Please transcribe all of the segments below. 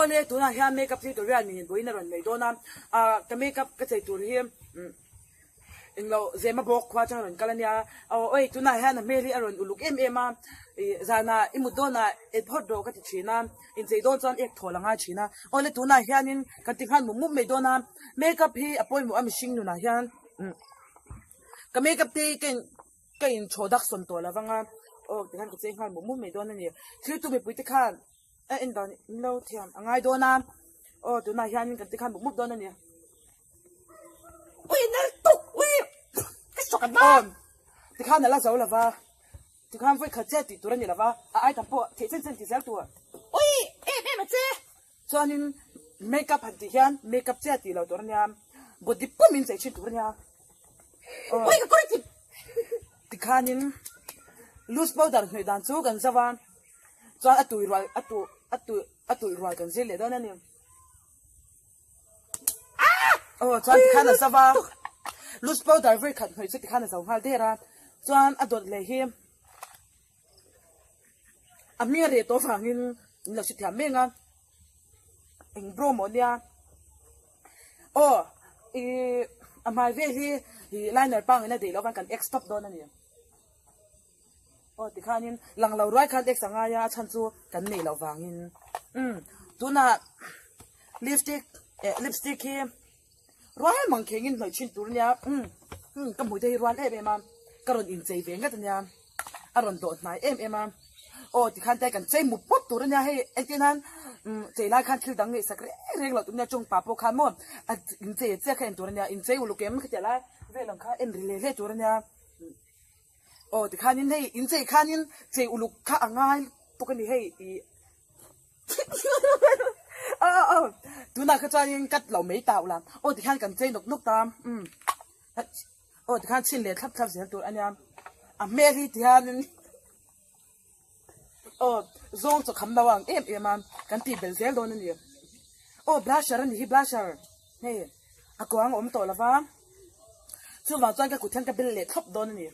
Awle tunah hian makeup tutorial min inbuain a rawn nei dawn a, ah ka makeup ka chei tur hi umm englo zema bawk khua atang a rawn kal a nia, aw oi tunah hian a hmel hi a rawn uluk em em a, ih zanah i mut dawnah et phawt rawh ka ti thin a, inchei dawn chuan ek thawl a ngai thin a, awle tunah hianin kan ti nghal mup mup mai dawn a, makeup hi a pawimawh a mihring nunah hian umm ka makeup te hi ka in. Ka inchhaw dak sawn tawh lo vang a, aw tikhan ka cheng nghal mup mup mai dawn a ni. Thiltu mipuite khan a en dan in lo thiam a ngai dawn a, aw tunah hianin kan ti khan mup mup dawn a ni. Ui nal tuk ui ka sawk a Aw tikhan a la zo lo va, tikhan vawi khat che tih tur a ni lo va, a ai tam pawh theih chen chen ti zel tur. Ui em em a che. Chuanin make up han tih hian make up che tih lo tur a nia, body pum in chei thin tur a nia. Ui ka kawr chip. Tikhanin loose powder hnawih dan chu kan zauh a, chuan a tui rual a tu a tu a tuih rual kan zir leh dawn a ni. Aw chuan tikhan a zauh a, loose powder vawi khat hnawih chu tikhan a zo nghal der a, chuan a dawt leh hi a hming a reh tawh vangin min lo hrethiam mek a. Eng bro maw nia aw ih a hmai vel hi ih liner pangin a deih loh avang kan ex tawp dawn a ni aw tikhanin lang lo ruai khan ex a ngai a a chhan chu kan neih loh vangin umm tunah lipstick eh lipstick hi Rual mang khengin hnawih thin tur ania umm umm ka hmuh te hi rual em em a ka rawn inchei ve ngat ania a rawn dawh hnai em em a aw tikhan te kan chei mup mup tur ania hei engtin hian umm chei lai khan thil dang ngaihsak reng reng loh tur ania tawngpa pawh khan maw a inchei a chiah kha en tur ania inchei uluk em khatiah lai vel ang kha en ri hle hle tur ania aw tikhanin hei inchei khanin chei uluk kha a ngai bawk a ni hei ih. Tunah kha chuanin cut lo mai ta ula aw tikhian kan chei nawk nawk ta umm aw tikhian chhin leh thlap thlap zel tur a nia a hmel hi tihianin aw zawng chaw kham lo ang em em a kan tih belh zel dawn a ni aw blusher a ni hi blusher hei a kuang a awm tawh lo va chuvang chuan ka kut hian ka bel leh thlawp dawn a ni.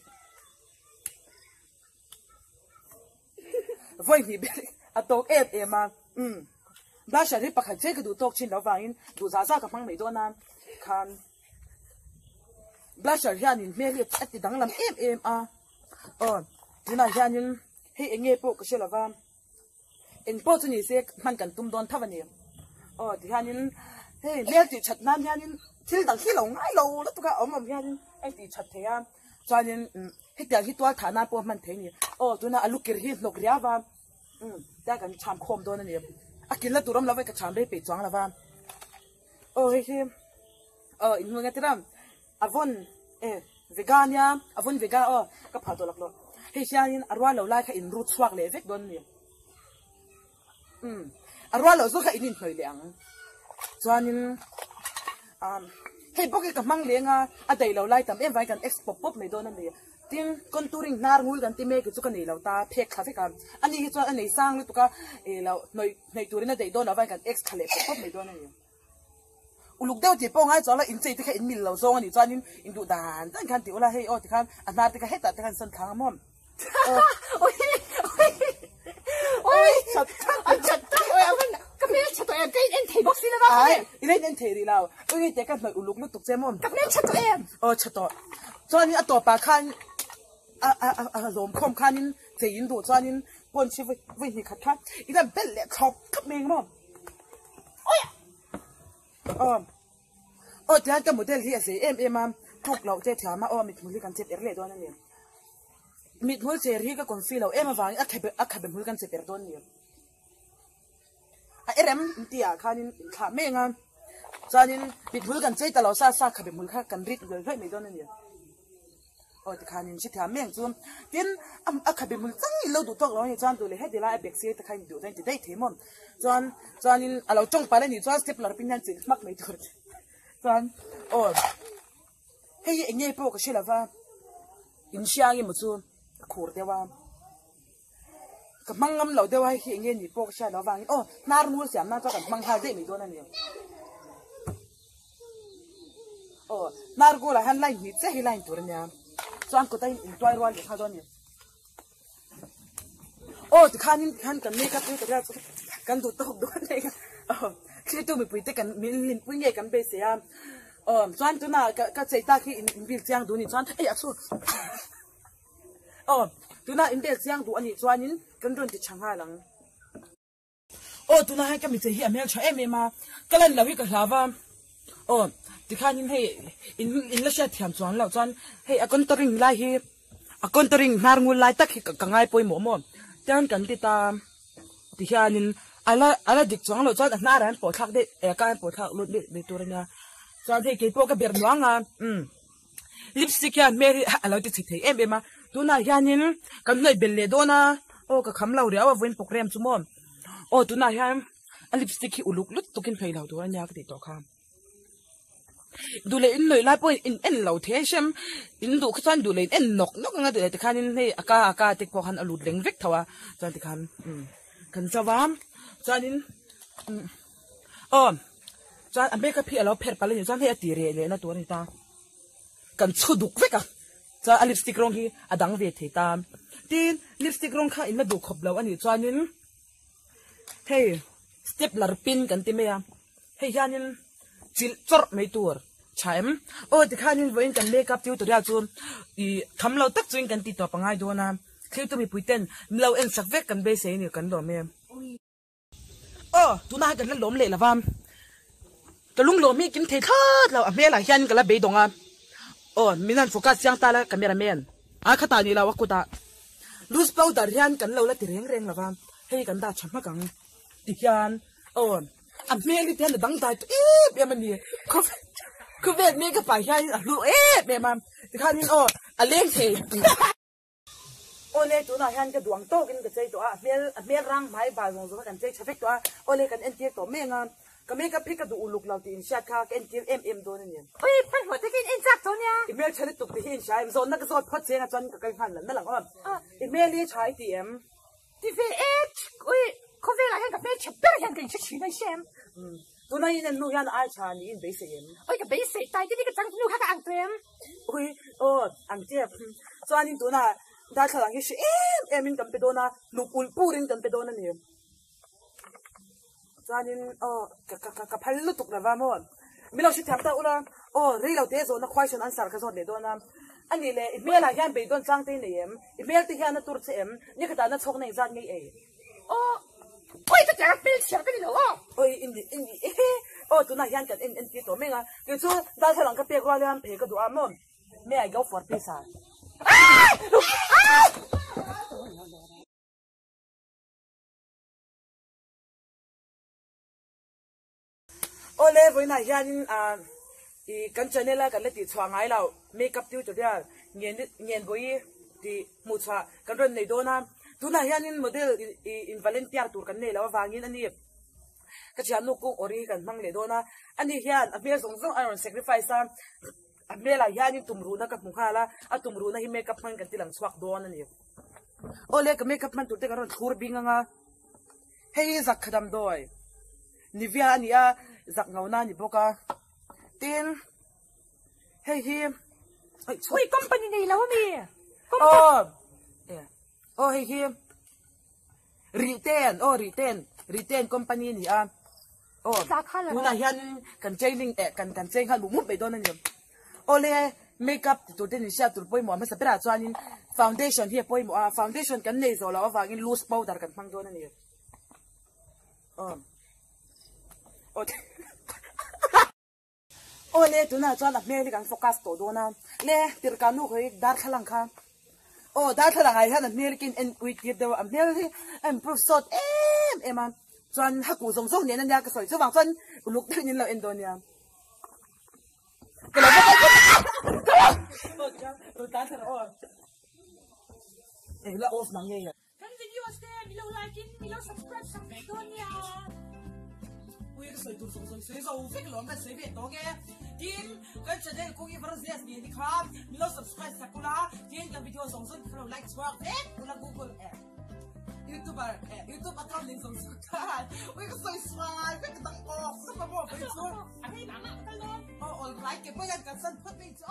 Vawi hnih ber a tawk em em a, umm blusher hi pakhat che ka duh tawk thin lo vangin duh zah zah ka hmang mai dawn a khan blusher hianin hmel hi a ti danglam em em a, aw tunah hianin hei eng nge pawh ka hre lo va. Eng pawh chu ni se hman kan tum dawn tho a ni. Aw tihianin hei hmel tih that nan hianin thil dang hi lo ngai lo lutuk a awm awm hianin a intih that thei a chuanin hetiang hi tual thah nan pawh hman thei a ni. Aw tuna a lu kir hi hnawk riau a umm tia kan cham khawm dawn a ni. A kilna tur awm lo va ka cham rei peih chuang lo va. Aw hei hi aw inhmuh nge tira. A vawn e vega nia a vawn vega aw ka phah tawh laklawh hei hianin a rual lo lai kha in rut chhuak leh vek dawn a ni umm a rual loh zawk kha in inhnawih leh ang chuanin umm hei bawk hi ka hmang leng a a daih lo lai tam em vangin kan ex pawp pawp mai dawn a ni tin contouring hnar ngul kan ti mek hi chu ka nei lo ta phek thla vek a ani hi chuan a nei sang lutuk a ih loh hnawih hnawih turin a daih dawn avangin kan ex thla leh pawp pawp mai dawn a ni. Uluk deuh tih pawh ngai chuang la inchei te kha in mil lo zawng a nih chuanin in duh dan dan khan ti ula hei aw tikhan a hnar te kha hetah te khan san thlang a maw Ai i la in en thei rih lo ui hei te ka hnawih uluk lutuk che maw Ka hmel tha tawh em Aw tha tawh chuanin a tawpah khan a a a zawm khawm khanin chei in duh chuanin pawn chhi vawi hnih khat kha i la belh leh thlawp thlawp mai ang maw. Aw aw tihian ka model hi a zei em em a tluk loh te thiam a aw mithmul hi kan chep er leh dawn a ni mithmul cher hi ka confi loh em avangin a khabe a khabe hmul kan chep er dawn a ni a erem in tih ah khanin in thlah mek a chuanin mithmul kan chei ta lo sa sa khabe hmul kha kan rit hlawih hlawih mai dawn a ni. Aw tikhanin hre thiam mek chu tin a khabe hmul chang in lo duh tawk lo a nih chuan duh leh heti lai a bag sir te kha in duh dawn ti daih thei maw chuan chuanin a lo tawng palh a nih chuan stepler pin hian chilh hmak mai tur chuan aw hei hi eng nge pawh ka hre lo va in hria ang emaw chu ka khur deuh a. Ka hmang ngam lo deuh a hei hi eng nge ni pawh ka hriat loh avangin aw hnar ngul siam nan chuan kan hmang nghal daih mai dawn a ni. Aw hnar ngul ah hian line hnih chiah hi line tur a nia chuan kawt a in tuai rual leh nghal dawn a ni. Aw tikhanin tikhan kan makeup hi ka ria chu kan duh tawk dawn a ni. Aw thiltu mipui te kan min hlimpui nge kan beisei a. Aw chuan tunah ka ka chei tak hi in bil chiang duh a nih chuan ei a chhu aw tunah in bel chiang duh a nih chuanin kan rawn ti tha nghal ang. Aw tunah hian ka michei hi a hmeltha em em a, ka lan loh hi ka hlau va, aw tikhanin hei in in la hriat thiam chuan loh chuan hei a contouring lai hi a contouring hnar ngul lai tak hi ka ngai pawimawh maw tiang kan ti ta tihianin a la a la dik chuang loh chuan a hnarah hian pawh thlak daih eh a ka hian pawh thlak lut daih mai tur a nia chuan hei keipawh ka berh nuang a umm lipstick hian hmel hi a lo ti chhe thei em em a tunah hianin kan hnawih belh leh dawn a aw ka kham lo riau a vawiin program chu maw aw tunah hian a lipstick hi uluk lut tukin hnawih lo tur a nia ka tih tawh kha duh leh in hnawih lai pawhin in en lo thei a hrem in duh kha chuan duh leh in en nawk nawk ang a duh leh tikhanin hei a ka a ka te pawh khan a lut leng vek tho a chuan tikhan umm kan zo a chuanin umm aw. Chuan a makeup hi a lo pherh palh a nih chuan hei a ti reh leh na tur a ni ta. Kan chhu duk vek a, chuan a lipstick rawng hi a dang ve thei ta. Tin, lipstick rawng kha in la duh khawp lo a nih chuanin hei stepler pin kan ti mai a, hei hianin chilh chawrh mai tur tha em. Aw tikhanin vawiin kan makeup tutorial chu ih tham lo tak chuin kan ti tawp a ngai dawn a, thiltu mipui ten min lo en sak vek kan beisei a ni kan lawm e. Aw, tunah hian kan la lawm leh lo va, ka lunglawm hi kim thei thlawt lo, a hmelah hian ka la beidawng a, aw min han focus chiang ta la camera man a khatah ni lo a kutah loose powder hian kan lo la ti reng reng lo va, hei kan dah tha hmak ang ti hian aw a hmel hi ti hian a dangdai tawh em em a ni, khawvel makeup ah hian a hlu em em a tikhanin aw a leng thei. Awle tunah hian ka duang tawkin ka chei tawh a, a hmel a hmel rang hmai bal zawng zawng kha kan chei tha vek tawh a, awle kan entir tawh mek a, ka makeup hi ka duh uluk lo tih inhriat kha ka entir em em dawn a ni. Ui, hmanhmawh takin en chak tawh nia. I hmel tha lutuk tih hi inhria em? Zawnna ka zawt phawt cheng a chuan ka kal nghal nalh nalh ang aw. I hmel hi tha i ti em? Ti ve e, ui, khawvelah hian ka hmel tha ber hian ka inhre thin a i hre em? Tuna in en hnu hian ai tha niin beisei em? Ui, ka beisei tai te ni ka chang hnu kha ka ang tawh em? Ui, aw, ang tep. Chuanin tunah darthlalang hi hre em em in kan pe dawn a, hnuk ulh purin kan pe dawn a ni. Chuanin aw, ka ka ka ka phal lutuk lo va maw? Min lo hrethiam ta ula, aw, rei lo te zawhna question answer ka zawt leh dawn a. A nih leh, i hmelah hian beidawn chang te i nei em? I hmel te hian a tur che em? Ni khatah na chhawkna engzat ngei ei? Aw, oi ka tiang a hmel chhiar ka ni lo aw. Oi in ni in ni ehe aw tunah hian kan en en tir tawh meng a kei chu darthlalang ka pek rual hian phei ka duh a maw may I go for peace ah. Awle vawiinah hianin ah ih kan channel a kan la tih chhuah ngai loh makeup tutorial ngen ngen bawi tih hmuh chhuah kan rawn nei dawn a tunah hianin model ih in volunteer tur kan nei loh avangin a ni ka thiannu kung awri hi kan hmang leh dawn a ani hian a hmel zawng zawng a rawn sacrifice a a hmelah hianin tumruhna ka hmu nghal a a tumruhna hi makeup hmangin kan ti lang chhuak dawn a ni awle ka makeup hman tur te kan rawn thlur bing ang a. Hei hi zak kha damdawi Nivea a ni a, zak ngona a ni bawk a. Tin, hei hi Ui, company nei lo ami? Aw, aw hei hi Riten, aw Riten, Riten company a ni a. Aw, tunah hian kan training eh kan kan chei nghal mup mup mai dawn a ni. Awle, makeup ti tur te ni hriat tur pawimawh hmasa berah chuanin foundation hi a pawimawh a, foundation kan nei zawh loh avangin loose powder kan hmang dawn a ni. Aw. Awle, tunah chuan a hmel hi kan focus tawh dawn a, le tirhkah nu khawi darthlalang kha. Aw, darthlalang ah hian a hmel hi en ui tir deuh a, a hmel hi a improve sawt em em a, chuan hakuh zawng zawng nen a nia ka sawi chuvang chuan uluk deuhin in lo en dawn nia. Kan videos te mi lo like in mi lo subscribe sak ve dawn nia. Ui ka sawi tur zawng zawng sawi zo vek lawm kan sawi ve tawk e. Tin kan channel kung i Varzias ni ni kha mi lo subscribe sak ula tin kan video zawng zawng kha lo like chhuak vek ula Google eh YouTuber eh YouTube account ning zawng zawng khan ui ka sawi sual vek ka dang off ka mamawh ve chu. A hei mah mah ka kal dawn. Oh all right ke pawh hian kan san phawt mai chu.